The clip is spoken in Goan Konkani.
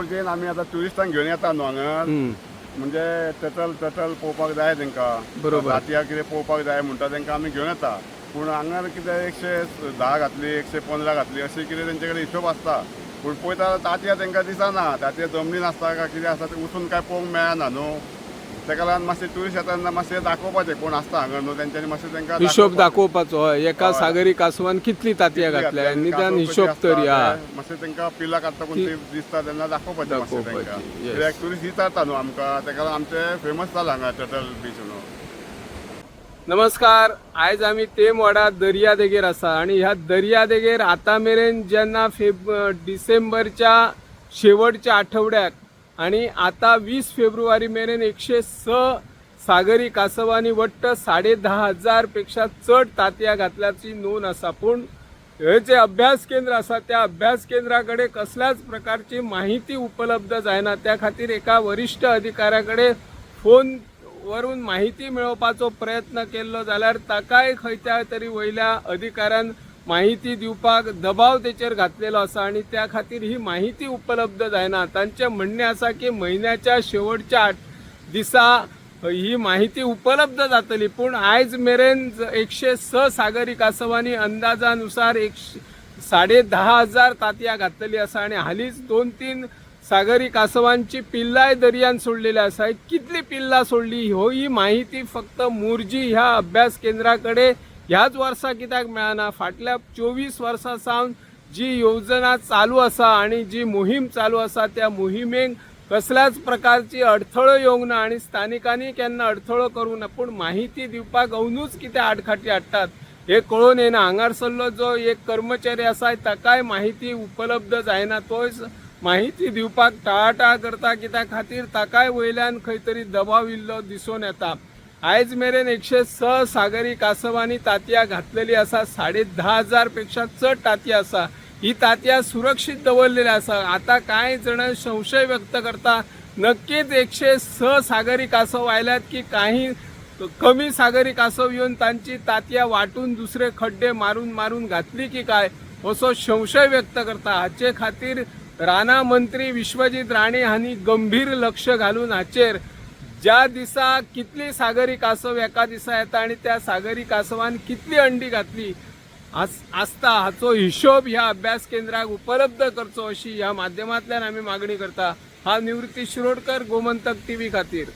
मोरजेन आमी आतां ट्युरिस्टांक घेवन येता न्हू हांगा. म्हणजे टटल टटल पळोवपाक जाय तांकां. बरोबर. तांतयां कितें पळोवपाक जाय म्हणटा तांकां आमी घेवन येता. पूण हांगा कितें 110 घातली, 115 घातली, अशें कितें तेंचे कडेन हिशोब आसता. पूण पळयता तांतयां तांकां दिसना. तांतयां जमनीन आसता काय कितें आसता तें वचून काय पळोवंक मेळना न्हू. ताका लागून मातशें ट्युरिस्ट येता तेन्ना मातशें दाखोवपाचें कोण आसता हांगा न्हू तेंच्यांनी मातशें तांकां हिशोब दाखोवपाचो, हय. एका हय. सागरी कासवान कितली तांतयां घातल्या, निदान हिशोब तरी हा. मातशें तांकां पिलां काडटा कोण ती दिसता तेन्ना दाखोवपाचें मातशें तांकां. दाखोवपाचें, yes. कित्याक ट्युरिस्ट विचारता न्हू आमकां, ताका लागून आमचें फेमस जालां हांगा टटल बीच न्हू. नमस्कार, आयज आमी तेमवाडा दर्या देगेर आसा आनी ह्या दर्या देगेर आतां मेरेन जेन्ना डिसेंबरच्या शेवटच्या आठवड्याक आनी आतां 20 फेब्रुवारी मेरेन 106 सागरी कासवांनी वट्ट 10,500 पेक्षा चड तांतयां घातल्याची नोंद आसा. पूण हे जे अभ्यास केंद्र आसा त्या अभ्यास केंद्रा कडेन कसल्याच प्रकारची माहिती उपलब्ध जायना. त्या खातीर एका वरिश्ठ अधिकाऱ्या कडेन फोन वरून माहिती मेळोवपाचो प्रयत्न केल्लो जाल्यार ताकाय खंयच्या तरी वयल्या अधिकाऱ्यान माहिती दिवपाक दबाव तेचेर घातलेलो आसा आनी त्या खातीर ही माहिती उपलब्ध जायना. तांचें म्हणणें आसा की म्हयन्याच्या शेवटच्या 8 दिसा ही माहिती उपलब्ध जातली. पूण आयज मेरेन 106 सागरी कासवांनी अंदाजानुसार 10,500 तांतयां घातलेली आसा आनी हालींच 2-3 सागरी कासवांची पिल्लाय दर्यान सोडलेली आसा. कितली पिल्लां सोडली हो ही माहिती फक्त मोरजी ह्या अभ्यास केंद्रा कडेन ह्याच वर्सा कित्याक मेळना? फाटल्या 24 वर्सां सावन जी योजना चालू आसा आनी जी मोहीम चालू आसा त्या मोहिमेक कसल्याच प्रकारची अडथळो येवंक ना आनी स्थानिकांनी केन्ना अडथळो करूंक ना. पूण माहिती दिवपाक अवनूच कितें आडखाटी हाडटात हे कळून येना. हांगासरलो जो एक कर्मचारी आसा ताकाय माहिती उपलब्ध जायना. तोय माहिती दिवपाक टाळाटाळ करता कित्या खातीर ताकाय वयल्यान खंय तरी दबाव इल्लो दिसून येता. आयज मेरेन 106 सागरी कासवांनी तांतयां घातलेली आसा. 10,500 पेक्षा चड तांतयां आसा. ही तांतयां सुरक्षीत दवरलेली आसा. आतां कांय जण संशय व्यक्त करता, नक्कीच 106 सागरी कासव आयल्यात की काही कमी सागरी कासव येवन तांची तांतयां वांटून दुसरे खड्डे मारून मारून घातली की काय असो संशय व्यक्त करता. हाचे खातीर रानां मंत्री विश्वजीत राणे हांणी गंभीर लक्ष घालून हाचेर ज्या दिसा कितली सागरी कासव एका दिसा येता आनी त्या सागरी कासवान कितली अंडी घातली आसता हाचो हिशोब ह्या अभ्यास केंद्राक उपलब्ध करचो अशी ह्या माध्यमांतल्यान आमी मागणी करता. हांव निवृत्ती शिरोडकर, गोमंतक टीव्ही खातीर.